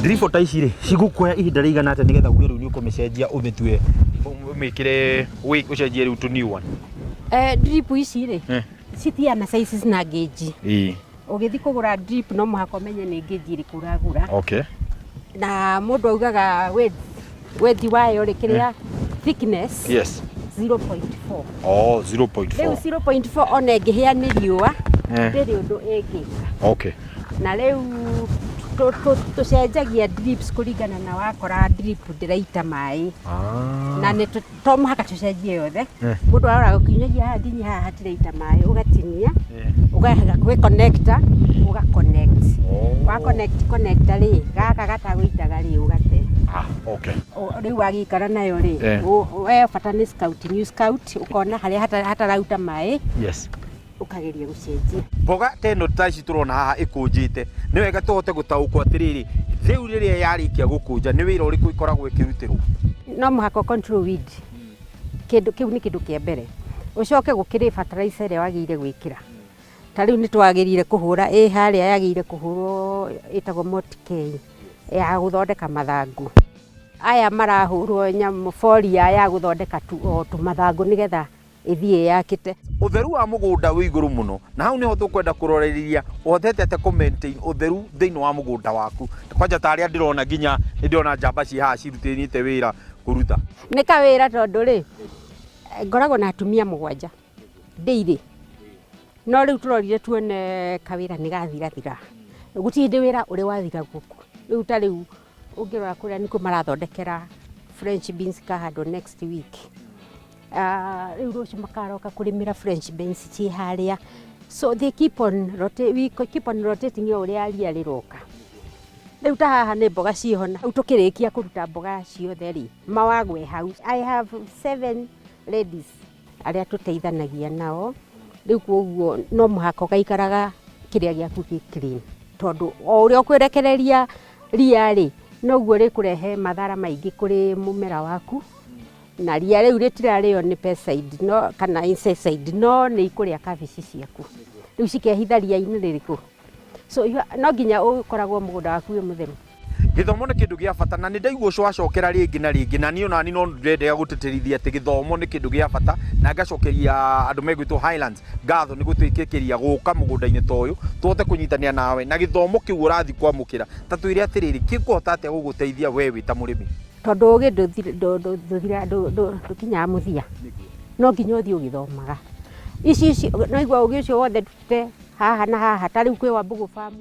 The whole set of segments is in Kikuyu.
Drip ta ici rĩ, cigũkuoya ihinda rĩigana atĩa nĩgetha uge rĩu nĩ ũkũmĩcenjia, ũmĩtue, ũmĩkĩre, ũcenjie rĩu to new one? Drip ici rĩ, citiana sizes na gauge. Ũgĩthiĩ kũgũra drip no mũhaka ũmenye nĩ gauge ĩrĩkũ ũragũra. Na mũndũ augaga width wayo rĩ, kĩrĩa thickness, 0.4. Oh, 0.4. Rĩu 0.4 ona ĩngĩhĩa nĩ riũa, ndĩrĩ ũndũ ĩngĩka. Na rĩu tũcenjagia drips kũringana na wakora drip ndĩraita maĩ. Na nĩ to mũhaka tũcenjie yothe. Mũndũ arora gũkinyagia haha nginya haha hatiraita maĩ, ũgatinia, ũgaga gwĩ connector, ũga connect. Wa connect connector rĩ, gaka gatagũitaga rĩ, ũgate. Rĩu wagĩikara nayo rĩ, we bata nĩ scout, new scout, ũkona harĩa hatarauta maĩ, ũkageria gũcenjia. Mboga ta ĩno ta ici tũrona haha ĩkũnjĩte, nĩ wega tũhote gũtaũkwo atĩrĩrĩ, rĩu rĩrĩa yarĩkia gũkũnja nĩ wĩra ũrĩkũ ĩkoragwo ĩkĩrutĩrwo? No mũhaka control weed. Kĩndũ kĩu nĩ kĩndũ kĩa mbere. Ũcoke gũkĩrĩ fertilizer ĩrĩa wagĩrĩire gwĩkĩra. Ta rĩu nĩ twagĩrĩire kũhũra ĩ harĩa yagĩrĩire kũhũrwo ĩtagwo Motk ya gũthondeka mathangũ. Aya marahũrwo nyamũ foliar ya gũthondeka o tũmathangũ nĩgetha ĩthiĩ yakĩte. Ũtheru wa mũgũnda wĩ igũrũ mũno, na hau nĩho tũkwenda kũroreria ũhotete atĩa kũ maintain ũtheru thĩinĩ wa mũgũnda waku. Kwanja ta arĩa ndĩrona, nginya nĩ ndĩrona njamba ciĩ haha cirutĩrĩte wĩra kũruta. Nĩ kawĩra tondũ rĩ, ngoragwo na atumia mũgwanja daily, no rĩu tũrorire tuone kawĩra nĩ gathirathira. Gũtirĩ hĩndĩ wĩra ũrĩ wathira gũkũ. Rĩu ta rĩu ũngĩrora kũrĩa nĩkuo marathondekera French beans ikahandwo next week. Rĩu rũciũ makaroka kũrĩmĩra French beans ciĩ harĩa. So they keep on rota- we keep on rotating o ũrĩa ria rĩroka. Rĩu ta haha nĩ mboga ciĩho, na hau tũkĩrĩkia kũruta mboga ciothe rĩ, mawagwe hau. I have seven ladies arĩa tũteithanagia nao. Rĩu koguo no mũhaka ũgaikaraga kĩrĩa gĩaku gĩ clean, tondũ o ũrĩa ũkũrekereria ria rĩ, noguo rĩkũrehe mathara maingĩ kũrĩ mũmera waku. Na ria rĩu rĩtirarĩo nĩ pesticide no, kana insecticide, no nĩ ikũrĩa kabici ciaku. Rĩu cikehitha ria-inĩ rĩrĩkũ? So no nginya ũkoragwo mũgũnda waku wĩ mũtheru. Gĩthomo nĩ kĩndũ gĩa bata, na nĩ ndaigua ũcio wacokera rĩngĩ na rĩngĩ, na niĩ onani no ndĩrendaga gũtĩtĩrithia atĩ gĩthomo nĩ kĩndũ gĩa bata, na ngacokeria andũ megwĩtwo Highlands ngatho nĩ gũtwĩtĩkĩria gũka mũgũnda-inĩ ta ũyũ tũhote kũnyitanĩra nawe na gĩthomo kĩu ũrathiĩ kwamũkĩra. Ta twĩre atĩrĩrĩ, gĩkũhota atĩa gũgũteithia we wĩ ta mũrĩmi? Tondũ ũgĩ ndũkinyaga mũthia, no nginya ũthiĩ ũgĩthomaga. Ici no igua ũgĩ ũcio wothe ndutĩte haha na haha, ta rĩu kwĩ Wambugu Farm,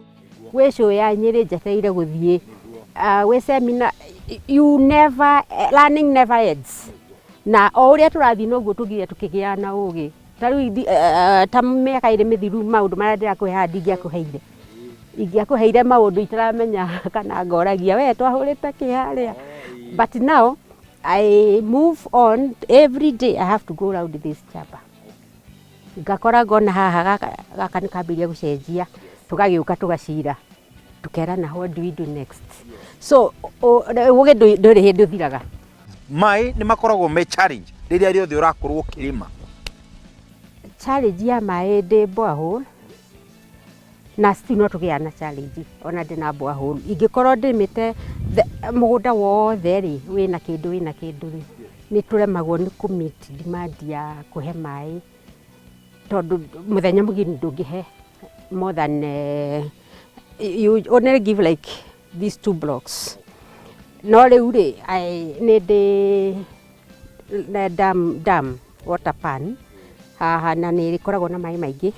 gwĩ show ya Nyĩrĩ njetereire gũthiĩ, gwĩ seminar, you never, learning never ends. Na o ũrĩa tũrathiĩ noguo tũthiaga tũkĩgĩaga na ũgĩ. Ta rĩu ta mĩaka 2 mĩthiru, maũndũ marĩa ndĩrakũhe haha ndingĩakũheire. Ingĩakũheire maũndũ itaramenya kana ngoragia we twahũrĩte kĩ harĩa. But now I move on. Every day I have to go round this chamba. Ngakora ngona haha gaka nĩ kambĩrĩria gũcenjia, tũgagĩũka tũgacira, tũkerana what do we do next. So ũgĩ ndũrĩ hĩndĩ ũthiraga. Maĩ nĩ makoragwo me challenge rĩrĩa rĩothe ũrakorwo ũkĩrĩma? Challenge ya maĩ, ndĩ borehole na still no tũgĩaga na challenge ona ndĩ na borehole. Ingĩkorwo ndĩmĩte mũgũnda wothe rĩ, wĩna kĩndũ rĩ, nĩ tũremagwo nĩ kũ meet demand ya kũhe maĩ, tondũ mũthenya mũgima ndũngĩhe more than you only give like these two blocks. No rĩu rĩ, nĩ ndĩ na dam water pan haha, na nĩ ĩkoragwo na maĩ maingĩ,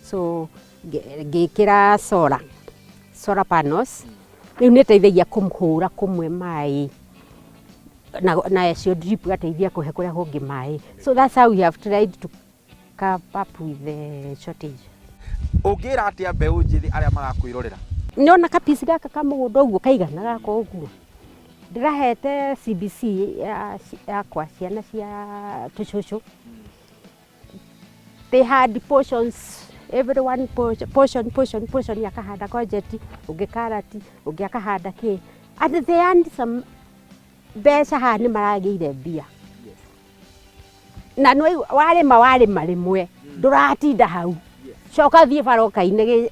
so ngĩkĩra solar panels. Rĩu nĩ ĩteithagia kũhũra kũmwe maĩ na cio drip igateithia kũhe kũrĩa kũngĩ maĩ. So that's how we have tried to cope up with the shortage. Ũngĩra atĩa mbeũ njĩthĩ arĩa marakwĩrorera? Nĩona kapici gaka ka mũgũnda ũguo kaigana gaka ũguo ndĩrahete CBC yakwa, ciana cia tũcũcũ, they had portions, everyone portion, portion, portion, portion. Akahanda courgette, ũngĩ karati, ũngĩ akahanda kĩ, and they earned some mbeca. Haha nĩ maragĩire mbia na nĩ warĩma rĩmwe, ndũratinda hau, coka thiĩ baroka-inĩ.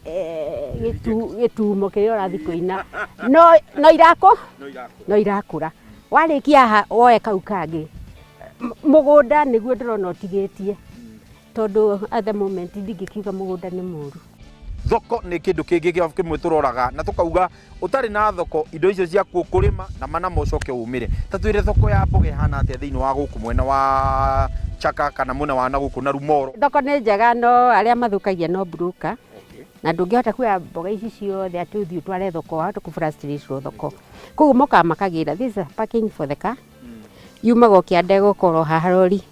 Gĩtumo kĩrĩa ũrathiĩ kũina no irakũ no irakũra. Warĩkia haha woe kau kangĩ. Mũgũnda nĩguo ndĩrona ũtigĩtie, tondũ at the moment ndingĩkiuga mũgũnda nĩ mũru. Thoko nĩ kĩndũ kĩngĩ kĩa kĩmwe tũroraga na tũkauga ũtarĩ na thoko indo icio ciaku ũkũrĩma na mana ũcoke ũmĩre. Ta twĩre thoko ya mboga ĩhana atĩa thĩinĩ wa gũkũ mwena wa Chaka kana mwena wa na gũkũ na Rumoro? Thoko nĩ njega, no arĩa mathũkagia no broker, na ndũngĩhota kuoya mboga ici ciothe atĩ ũthiĩ ũtware thoko, wahota kũ frustrate thoko. Koguo mokaga makagĩra, this is a parking for the car, yumaga o kĩanda ĩgokorwo haha rori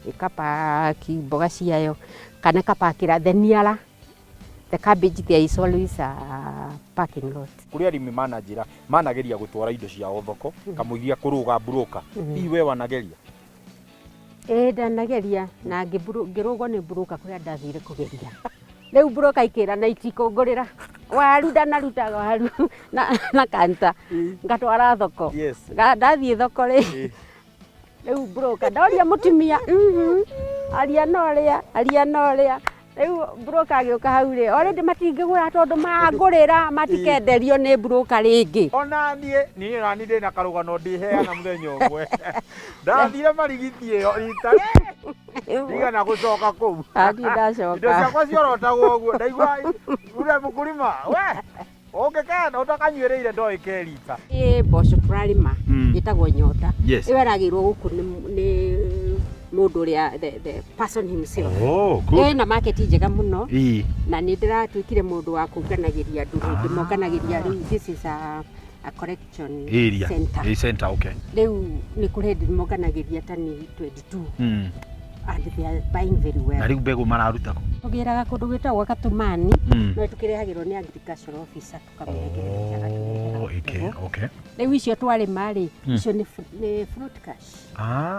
ĩkapaki mboga ciayo kana ĩkapakĩra the nearer the cabbage, there is always a parking lot. Kũrĩ arĩmi mananjĩra manageria gũtwara indo ciao thoko kamũiria kũrũga broker. Hihi we wanageria? Ĩĩ, ndanageria na ngĩrũgwo nĩ broker kũrĩa ndathire kũgeria. Rĩu broker ikĩra na itikũngũrĩra waru, ndanaruta waru na kanta ngatwara thoko. Ndathiĩ thoko rĩ, rĩu broker ndoria mũtumia, aria na ũrĩa, aria na ũrĩa. Rĩu broker agĩũka hau rĩ, already matingĩgũra tondũ mangũrĩra matikenderio nĩ broker rĩngĩ. Ona niĩ nani ndĩna karũgano ndĩheana. Mũthenya ũmwe ndathire Marigiti ĩyo rita ndigana gũcoka kũu. Niĩ ndacoka. Indo ciakwa ciorotagwo ũguo ndaigua ure mũkũrima we ũngĩkenda ũtakanyuĩrĩire ndoĩ kerita. Ĩ mboco tũrarĩma ĩtagwo Nyota. Ĩyo ĩragĩrwo gũkũ nĩ mũndũ ũrĩa the person himself. Oh, Ĩna market njega mũno na nĩ ndĩratuĩkire mũndũ wa kũnganagĩria andũ, ndĩmonganagĩria. Rĩu this is a collection area center. A center, okay. Rĩu nĩ kũrĩ hĩndĩ monganagĩria tani 22 and they are buying very well. Na rĩu mbegũ mararuta kũ? Tũgĩraga kũndũ gwĩtagwo Katumani, no tũkĩrehagĩrwo nĩ agricultural officer, tũkamũnengereria agatũrehera mbegũ. Rĩu icio twarĩma rĩ, icio nĩ fruit cash.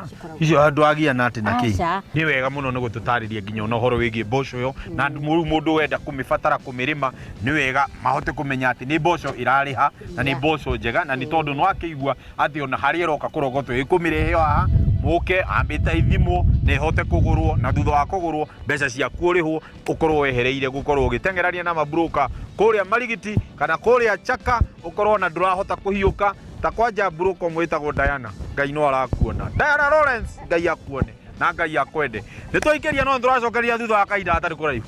Cikoragwo. Icio andũ agia na atĩ na kĩ? Aca. Nĩ wega mũno nĩ gũtũtarĩria nginya ona ũhoro wĩgiĩ mboco ĩyo, na rĩu mũndũ wenda kũmĩbatara kũmĩrĩma nĩ wega mahote kũmenya atĩ nĩ mboco ĩrarĩha na nĩ mboco njega, na nĩ tondũ nĩ wakĩigua atĩ ona harĩa ĩroka kũrogotwo ĩkũmĩrehe haha mũke ambĩte ithimwo na ĩhote kũgũrwo, na thutha wa kũgũrwo mbeca ciaku ũrĩhwo, ũkorwo wehereire gũkorwo ũgĩteng'erania na mabroka kũrĩa Marigiti kana kũrĩa Chaka, ũkorwo na ndũrahota kũhiũka ta kwanja broker ũmwe wĩtagwo Diana. Ngai no arakuona, Diana Lawrence, Ngai akuone na Ngai akwende. Nĩ twaikĩria no nĩ tũracokeria thutha wa kahinda hatarĩ kũraihu.